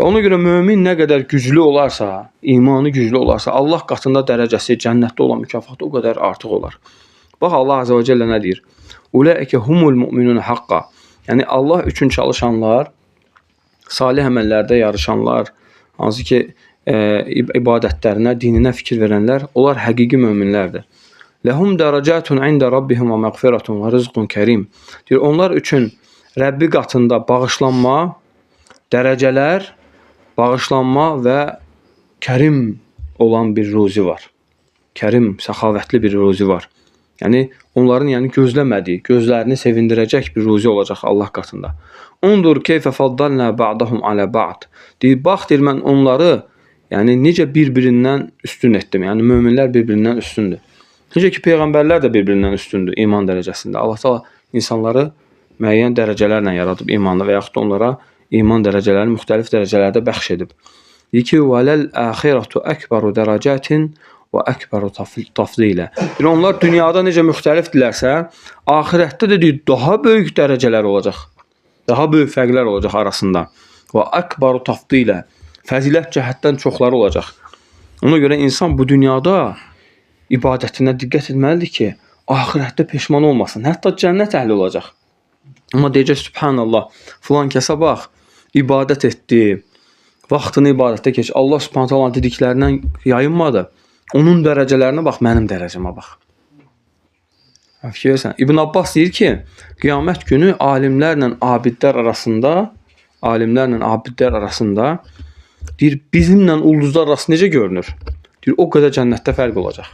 Və ona görə mömin nə qədər güclü olarsa, imanı güclü olarsa, Allah qatında dərəcəsi, cənnətdə olan mükafatı o qədər artıq olar. Bax Allah Azə və Cəllə nə deyir? Ulaike humul mu'minun haqqa. Yəni Allah üçün çalışanlar, salih əməllərdə yarışanlar, hansı ki ibadətlərinə, dininə fikir verənlər, onlar həqiqi möminlərdir. Ləhum dərəcətun ində rabbihim və məğfiratun və rizqun kərim. Deyir, onlar üçün Rəbbi qatında bağışlanma, dərəcələr, bağışlanma və kərim olan bir ruzi var. Kərim, səxavətli bir ruzi var. Yəni onların yəni gözləmədiyi, gözlərini sevindirəcək bir ruzi olacaq Allah qatında. Undur keyfə faddalna ba'dahum alə ba'd. Deyir, bax deyir mən onları yəni necə bir-birindən üstün etdim. Yəni möminlər bir-birindən üstündür. Necə ki peyğəmbərlər də bir-birindən üstündür iman dərəcəsində. Allah Taala insanları müəyyən dərəcələrlə yaradıb imanla və yaxud da onlara iman dərəcələrini müxtəlif dərəcələrdə bəxş edib. Deyir ki, "Vələl axiratu əkbəru dərəcətin və əkbəru tafdilə." Yəni onlar dünyada necə müxtəlifdirlərsə, axirətdə də deyir daha böyük dərəcələr olacaq. Daha böyük fərqlər olacaq arasında. Və əkbəru tafdilə. Fəzilət cəhətdən çoxları olacaq. Ona görə insan bu dünyada ibadətinə diqqət etməlidir ki, axirətdə peşman olmasın. Hətta cənnət əhli olacaq. Amma deyəcək Sübhanallah, filan kəsə bax, ibadət etdi, vaxtını ibadətdə keç. Allah Subhanahu taalanın dediklərindən yayınmadı. Onun dərəcələrinə bax, mənim dərəcəmə bax. Fikir versən. İbn Abbas deyir ki, qiyamət günü alimlərlə abidlər arasında, deyir, bizimlə ulduzlar arası necə görünür? Deyir, o qədər cənnətdə fərq olacaq.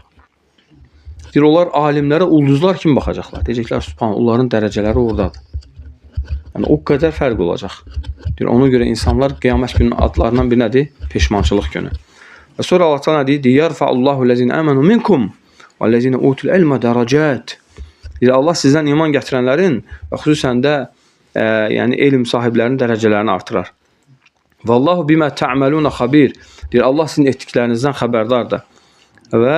Deyir, onlar alimlərə ulduzlar kimi baxacaqlar. Deyəcəklər, Sübhanallah, onların dərəcələri oradadır. Yəni, o qədər fərq olacaq. Deyir, ona görə insanlar qiyamət gününün adlarından biri nədir? Peşmançılıq günü. Və sonra Allah Teala deyir, Yarfa'ullahu ləzina amanu minkum və ləzina utul ilmə dərəcət. Deyir, Allah sizdən iman gətirənlərin və xüsusən də yəni elm sahiblərinin dərəcələrini artırar. Vallahu bimə ta'maluna xabir. Deyir, Allah sizin etdiklərinizdən xəbərdardır. Və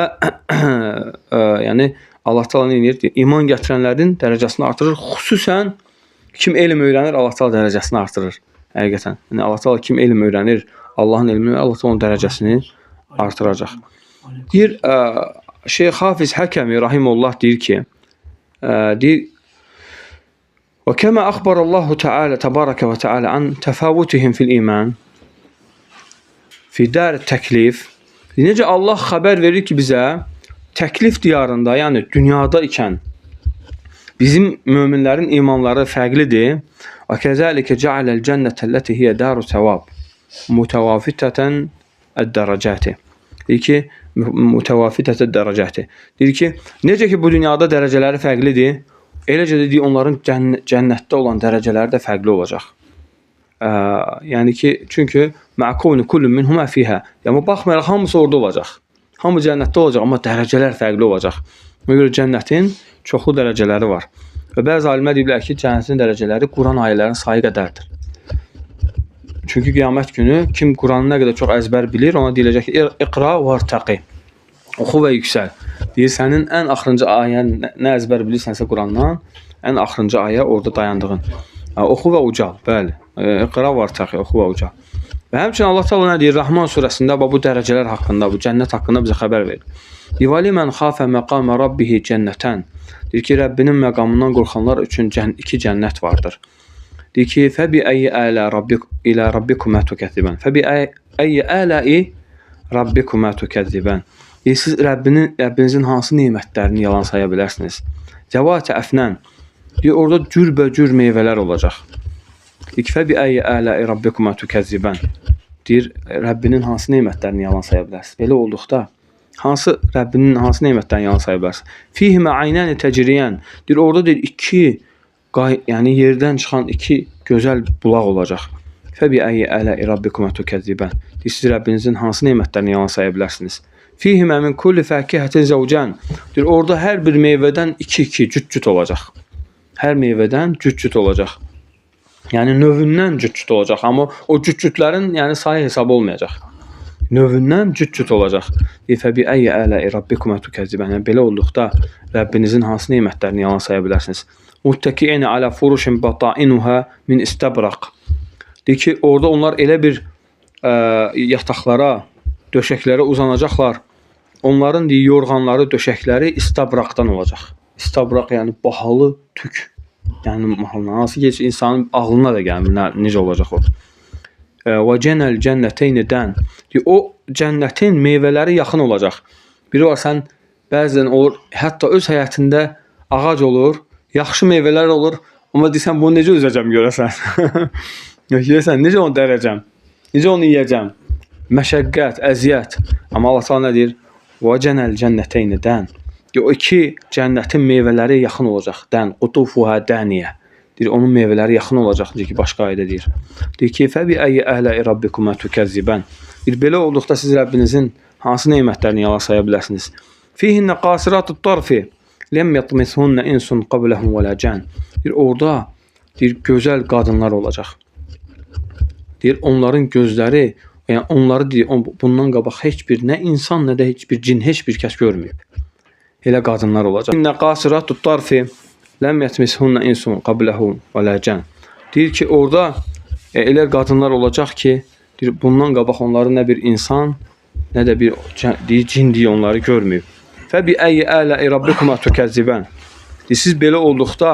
yəni Allah Teala nə edir? Deyir, iman gətirənlərin dərəcəsini artırır. Xüsusən kim elm öyrənir, Allah Teala dərəcəsini artırır. Həqiqətən. Yəni Allah Teala kim elm öyrənir, Allahın elmini, Allah Teala onun dərəcəsini artıracaq. Deyir, Şeyx Hafiz Həkəmi rahimullah deyir ki, deyir, və kəmə əxbərallahu Teala təbarəkə və Teala an təfavutihim fil iman fi dar təklif. Necə Allah xəbər verir ki bizə təklif diyarında, yəni dünyada ikən bizim möminlərin imanları fərqlidir. Və kəzəlikə cəaləl cənnətə ləti hiyə daru səvab mütəvafitətən əd-dərəcəti. Deyir ki, mütəvafitətə dərəcəti. Deyir ki, necə ki bu dünyada dərəcələri fərqlidir, eləcə də deyir, onların cənnətdə olan dərəcələri də fərqli olacaq. Yəni ki, çünki mə'kunu kullun minhuma fiha. Yəni baxmayaraq hamısı orada olacaq. Hamı cənnətdə olacaq, amma dərəcələr fərqli olacaq. Ona görə cənnətin çoxlu dərəcələri var. Və bəzi alimlər deyiblər ki, cənnətin dərəcələri Quran ayələrinin sayı qədərdir. Çünki qiyamət günü kim Quranı nə qədər çox əzbər bilir, ona deyiləcək ki, İqra vartaqi. Oxu və yüksəl. Deyir, sənin ən axırıncı ayə nə əzbər bilirsənsə Qurandan, ən axırıncı ayə orada dayandığın. Oxu və ucal, bəli. İqra vartaqi, oxu və ucal. Və həmçinin Allah Teala nə deyir? Rahman surəsində bu dərəcələr haqqında, bu cənnət haqqında bizə xəbər verir. Divali mən xafə məqamə rabbihi cənnətən. Deyir ki, Rəbbinin məqamından qorxanlar üçün iki cənnət vardır. Deyir ki, fəbi əyyi ələ rabbik ilə rabbikumə tukəzzibən. Fəbi əyyi ələi rabbikumə tukəzzibən. Deyir, siz Rəbbinizin hansı nemətlərini yalan saya bilərsiniz? Zəvatə əfnən. Deyir, orada cürbəcür meyvələr olacaq. Deyir ki, fəbi əyyi ələi rabbikumə tukəzzibən. Deyir, Rəbbinin hansı nemətlərini yalan saya bilərsiniz? Belə olduqda hansı Rəbbinin hansı nemətlərini yalan saya bilərsiniz? Fihimə aynəni təcriyən. Deyir, orada deyir, iki yəni yerdən çıxan iki gözəl bulaq olacaq. Fəbi əyyi ələi rabbikumə tukəzzibən. Deyir, siz Rəbbinizin hansı nemətlərini yalan saya bilərsiniz? Fihimə min kulli fəkihətin zəvcən. Deyir, orada hər bir meyvədən iki-iki cüt-cüt olacaq. Hər meyvədən cüt-cüt olacaq. Yəni növündən cüt-cüt olacaq. Amma o cüt-cütlərin yəni sayı hesabı olmayacaq. Növündən cüt-cüt olacaq. Deyir, fəbi əyyi ələi rabbikumə tukəzzibən. Yəni belə olduqda Rəbbinizin hansı nemətlərini yalan saya bilərsiniz? Muttəki'inə alə furuşin batainuha min istabraq. Deyir ki, orada onlar elə bir yataqlara, döşəklərə uzanacaqlar. Onların deyir, yorğanları, döşəkləri istabraqdan olacaq. İstabraq yəni bahalı tük. Yəni hansı ki heç insanın ağlına da gəlmir necə olacaq o. Və cənəl cənnəteyni dən. O cənnətin meyvələri yaxın olacaq. Biri var sən bəzən olur, hətta öz həyətində ağac olur, yaxşı meyvələr olur, amma deyirsən bunu necə üzəcəm görəsən? Görəsən necə onu dərəcəm? Necə onu yeyəcəm? Məşəqqət, əziyyət. Amma Allah Teala nə deyir? Və cənəl cənnəteyni dən. O iki cənnətin meyvələri yaxın olacaq. Dən, qutufuha daniyə. Deyir, onun meyvələri yaxın olacaq, deyir ki, başqa ayədə deyir. Deyir ki, fəbi əyyi əhləi rabbikuma tükəzzibən. Deyir, belə olduqda siz Rəbbinizin hansı nemətlərini yalan saya bilərsiniz? Fihinnə qasiratut tarfi lem yatmishunna insun qablahum və la can. Deyir, orada deyir, gözəl qadınlar olacaq. Deyir, onların gözləri, yəni onları deyir, bundan qabaq heç bir nə insan, nə də heç bir cin, heç bir kəs görməyib. Elə qadınlar olacaq. İnnə qasiratut tarfi ləm yətmishunna insun qablahum və la can. Deyir ki, orada elə qadınlar olacaq ki, deyir, bundan qabaq onları nə bir insan, nə də bir deyir, cin deyir, onları görməyib. Fəbi əyyi ələi rabbikuma tükəzzibən. Deyir, siz belə olduqda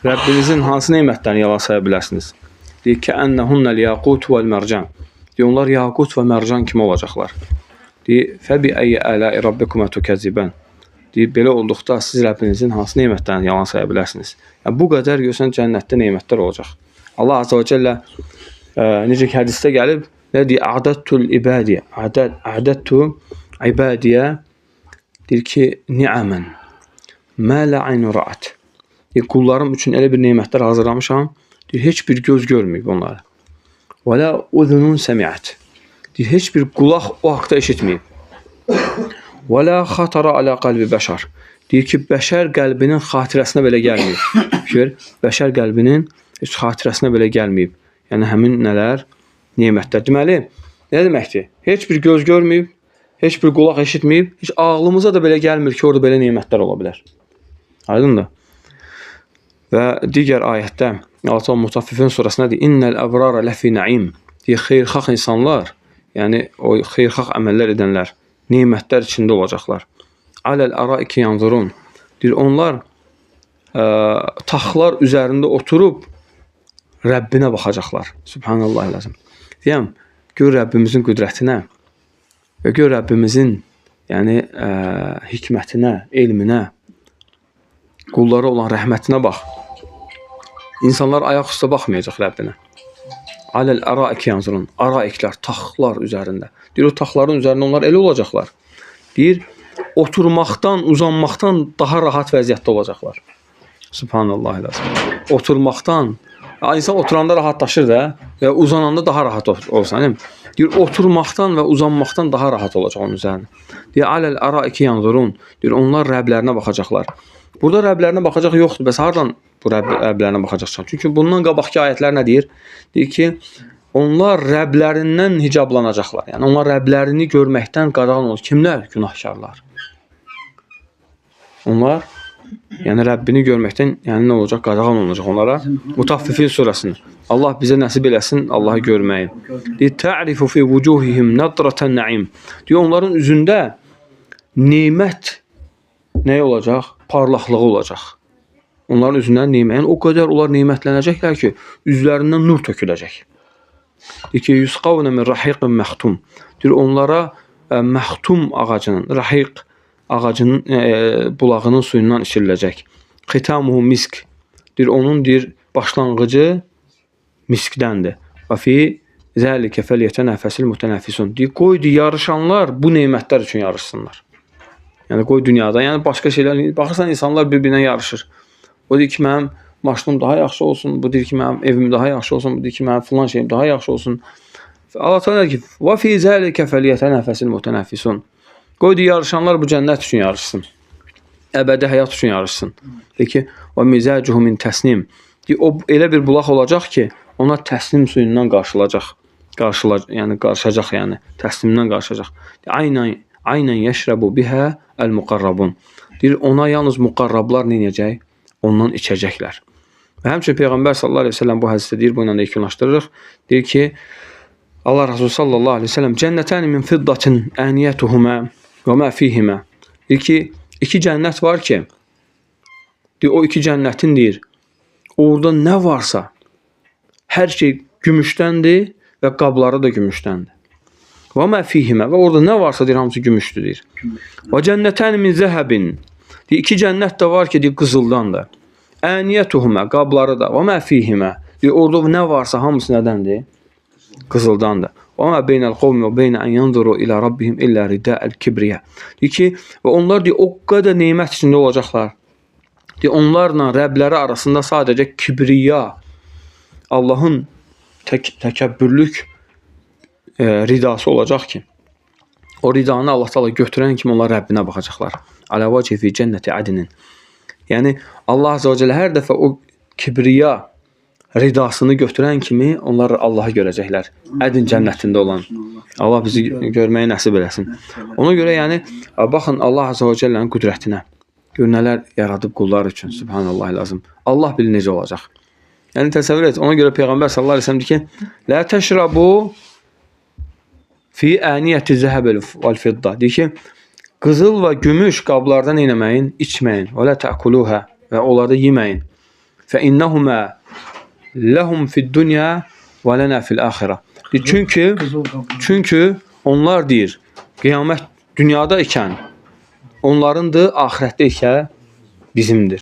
Rəbbinizin hansı nemətlərini yalan saya bilərsiniz? Deyir ki, ənəhunnəl yaqut vəl mərcan. Deyir, onlar yaqut və mərcan kimi olacaqlar. Deyir, fəbi əyyi ələi rabbikuma tükəzzibən. Deyir, belə olduqda siz Rəbbinizin hansı nemətlərini yalan saya bilərsiniz? Yəni, bu qədər görsən cənnətdə nemətlər olacaq. Allah Azza və Cəllə necə ki hədisdə gəlib, nə deyir? Ədəttul ibadiyə. Ədəttu ibadiyə deyir ki, ni'əmən mə lə aynu ra'at. Deyir, qullarım üçün elə bir nemətlər hazırlamışam, deyir, heç bir göz görməyib onları. Və lə uzunun səmiət. Deyir, heç bir qulaq o haqda eşitməyib. Və lə xatara alə qəlbi bəşər. Deyir ki, bəşər qəlbinin xatirəsinə belə gəlməyib. Fikir, bəşər qəlbinin heç xatirəsinə belə gəlməyib. Yəni, həmin nələr? Nemətlər. Deməli, nə deməkdir? Heç bir göz görməyib, heç bir qulaq eşitməyib, heç ağlımıza da belə gəlmir ki, orada belə nemətlər ola bilər. Aydındır? Və digər ayətdə, Allah Mutaffifin surəsində deyir, İnnəl əbrara ləfi nəim. Deyir, xeyirxah insanlar, yəni o xeyirxah əməllər edənlər, nemətlər içində olacaqlar. Aləl əraiki yanzurun. Deyir, onlar taxtlar üzərində oturub Rəbbinə baxacaqlar. Sübhanallah eləzim. Deyəm, gör Rəbbimizin qüdrətinə və gör Rəbbimizin yəni, hikmətinə, elminə, qullara olan rəhmətinə bax. İnsanlar ayaq üstə baxmayacaq Rəbbinə. Aləl əraiki yanzurun. Əraiklər, taxtlar üzərində. Deyir, o taxtların üzərində onlar elə olacaqlar. Deyir, oturmaqdan, uzanmaqdan daha rahat vəziyyətdə olacaqlar. Subhanallah eləsin. Oturmaqdan, insan oturanda rahatlaşır da və uzananda daha rahat olsan, değil mi? Deyir, oturmaqdan və uzanmaqdan daha rahat olacaq onun üzərində. Deyir, aləl əraiki yanzurun. Deyir, onlar Rəblərinə baxacaqlar. Burada Rəblərinə baxacaq yoxdur. Bəs hardan bu Rəblərinə baxacaqsan? Çünki bundan qabaqki ayətlər nə deyir? Deyir ki, onlar Rəblərindən hicablanacaqlar. Yəni, onlar Rəblərini görməkdən qadağan olacaq. Kimlər? Günahkarlar. Onlar, yəni Rəbbini görməkdən, yəni nə olacaq? Qadağan olacaq onlara. Mutaffifin surəsində. Allah bizə nəsib eləsin Allahı görməyi. Deyir, tə'rifu fi vucuhihim nadratan na'im. Deyir, onların üzündə nemət nə olacaq? Parlaqlığı olacaq. Onların üzündən nemət, yəni o qədər onlar nemətlənəcəklər ki, üzlərindən nur töküləcək. Deyir ki, yusqavna min rahiqin məxtum. Deyir, onlara məxtum ağacının, rahiq ağacının bulağının suyundan içiriləcək. Xitamuhu misk. Deyir, onun deyir, başlanğıcı miskdəndir. Və fi zəlikə fəliyətənəfəsil mütənəffisun. Deyir, qoy yarışanlar bu nemətlər üçün yarışsınlar. Yəni, qoy dünyada, yəni başqa şeylər, baxırsan insanlar bir-birinə yarışır. O deyir ki, mənim maşınım daha yaxşı olsun, bu deyir ki, mənim evim daha yaxşı olsun, bu deyir ki, mənim filan şeyim daha yaxşı olsun. Allah Teala deyir ki, və fi zəlikə fəliyətənəfəsil mütənəffisun. Qoy yarışanlar bu cənnət üçün yarışsın. Əbədi həyat üçün yarışsın. Deyir ki, və mizacuhu min təsnim. Deyir, o elə bir bulaq olacaq ki, ona təsnim suyundan qarşılacaq. Yəni qarışacaq, yəni təslimdən qarışacaq. Aynən yeşrebu biha el-muqarrabun. Deyir, ona yalnız muqarrablar nə edəcək? Ondan içəcəklər. Və həmçinin Peyğəmbər sallallahu əleyhi və səlləm bu hədisdə deyir, bu ilə də yekunlaşdırırıq. Deyir ki, Allah Resulü sallallahu aleyhi ve sellem cennetani min fiddatin aniyetuhuma və ma fihima. Deyir ki, iki cənnət var ki, deyir, o iki cənnətin deyir, orada nə varsa hər şey gümüşdəndir və qabları da gümüşdəndir. Və ma fihima və orada nə varsa deyir hamısı gümüşdür deyir. Və cənnətani min zəhəbin. Deyir, iki cənnət də var ki, deyir qızıldandır. Aniyetuhuma qabları da və ma fihima. Deyir, orada nə varsa hamısı nədəndir? Qızıldandır. Və ma beynəl qovmi və beynə ən yanzuru ilə rabbihim illə ridəəl kibriyə. Deyir ki, və onlar deyir, o qədər nemət içində olacaqlar. Deyir, onlarla Rəbləri arasında sadəcə kibriya, Allahın təkəbbürlük ridası olacaq ki, o ridanı Allah Taala götürən kimi onlar Rəbbinə baxacaqlar. Alə vəchi fi cənnəti adnin. Yəni Allah Azza və Cəllə hər dəfə o kibriya ridasını götürən kimi onlar Allahı görəcəklər. Ədin cənnətində olan. Allah bizi görməyi nəsib eləsin. Ona görə yəni baxın Allah Azza və Cəllənin qüdrətinə. Gör nələr yaradıb qullar üçün. Subhanallah lazım. Allah bilir necə olacaq. Yəni təsəvvür et. Ona görə Peyğəmbər sallallahu əleyhi və səlləm deyir ki: "La təşrabu fi aniyyəti zəhəb vəl fidda." Deyir ki, qızıl və gümüş qablardan eləməyin, içməyin. Və la təkuluha və onlarda yeməyin. Fə innəhumə ləhum fid-dunya və lənə fil-axirə. Çünki onlar deyir, qiyamət dünyada ikən onlarındır, axirətdə ikən bizimdir.